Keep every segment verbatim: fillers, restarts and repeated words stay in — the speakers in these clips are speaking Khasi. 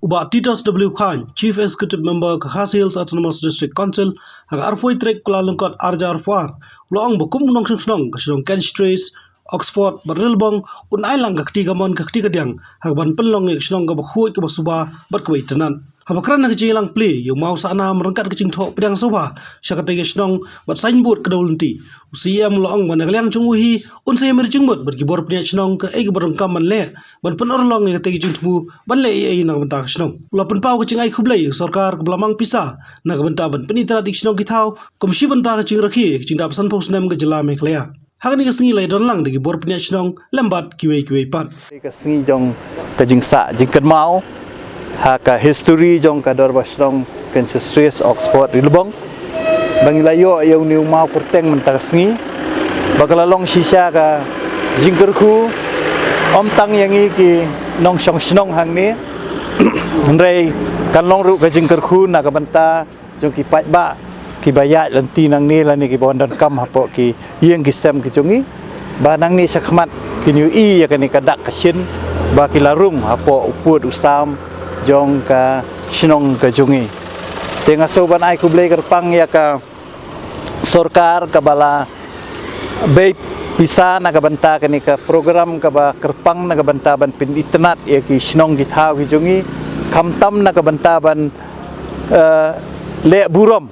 U Bah Titus W Chyne, Chief Executive Member ka Khasi Hills Autonomous District Council, ha ka arphew tarik Kyllalyngkot arhajar arphew ar, u la ong ba kum u nongshong shnong ka shnong Kent Straits, Oxford bad Rilbong, un ai lang ka kti kamon ka kti kadiang ha kaban pynlong ïa ka shnong kaba khuid, kaba suba bad kaba itynnad. Haba kren ha ka jingïalang plie ïa u Mawsaknam ryngkat ka jingthoh pdiang sngewbha sha katei ka shnong bad signboard ka dewlynti, u C E M u la ong ba na ka liang jong u hi un sa ïamir jingmut bad ki bor pynïaid shnong kaei kaba donkam ban leh ban pynurlong ïa katei ka jingthmu ban leh ei ei na ka bynta ka shnong. U la pynpaw ka jingai khublei ïa ka sorkar kaba la mang pisa na ka bynta ban pynitynnad ïa ki shnong ki thaw kum shi bynta ka jingrakhe ïa ka jingdap sanphew snem ka jylla Meghalaya. Ha kane ka sngi la ïadon lang da ki bor pynïaid shnong lem bad kiwei kiwei pat. Ka sngi jong ka jingsah jingkynmaw ha ka history jong ka Dorbar Shnong Kent Straits, Oxford, Rilbong, ba ngi la ïoh ïa une u maw kyrteng mynta ka sngi, ba ka la long shisha ka jingkyrkhu ym tang ïa ngi ki nongshong shnong hangne, hynrei kan long ruh ka jingkyrkhu na ka bynta jong ki paidbah kiba ïaid lynti nangne lane kiba wan donkam hapoh ki ïing ki sem ki jong ngi, ba nangne shakhmat kin ïohi ïa kane ka dak ka shin ba ki la rung hapoh u pud u sam jong ka shnong ka jong ngi. Te nga sngew ban ai khublei kyrpang ïa ka sorkar kaba la bei pisa na ka bynta kane ka program kaba kyrpang na ka bynta ban pynitynnad ïa ki shnong ki thaw ki jong ngi, khamtam na ka bynta ban, eh, leh burom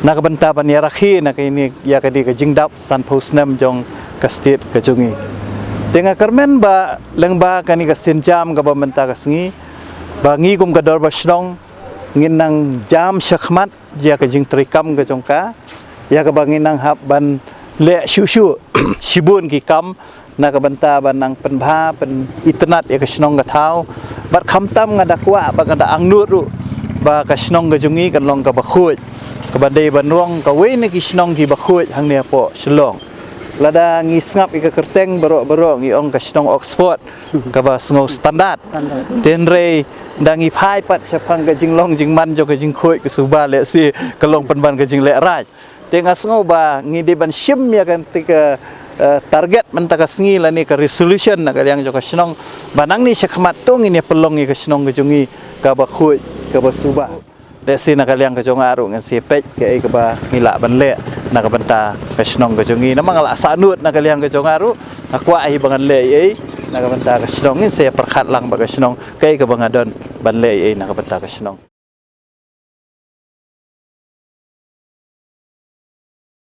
na ka bynta ban ïarakhe na kane, ïa kane ka jingdap sanphew snem jong ka state ka jong ngi. Te nga kyrmen ba lyngba kane ka sienjam kaba mynta ka sngi, ba ngi kum ka Dorbar Shnong ngin nang jam shakhmat ïa ka jingtrei kam ka jong ka, ïa kaba ngin nang hap ban leh shuh shuh shibun ki kam na ka bynta ban nang pynbha pynitynnad ïa ka shnong ka thaw. Bad khamtam nga da kwah bad nga da angnud ruh ba ka shnong ka jong ngi kan long kaba khuid, kaba dei ban long kawei na ki shnong kiba khuid hangne hapoh Shillong. Lada ngi sngap ïa ka kyrteng baroh baroh ngi ong ka shnong Oxford, kaba sngew standard. Standard. Te hynrei da ngi phai pat shaphang ka jinglong jingman jong ka jingkhuid ka suba, lehse ka long pynban ka jinglehraiñ. Te nga sngew ba ngi dei ban shim ïa kane ka, eh, target mynta ka sngi lane ka resolution na ka liang jong ka shnong, ba nangne shakhmat to ngin ïa pynlong ïa ka shnong ka jong ngi kaba khuid, kaba suba. Lehse na ka liang ka jong nga ruh ngin sa peit kaei kaba ngi lah ban leh na ka bynta ka shnong ka jong ngi. Namar nga la sahnud na ka liang ka jong nga ruh, nga kwah hi ba ngan leh ei ei na ka bynta ka shnong, ngin sa pyrkhat lang bad ka shnong kaei kaba nga don ban leh ei ei na ka bynta ka shnong.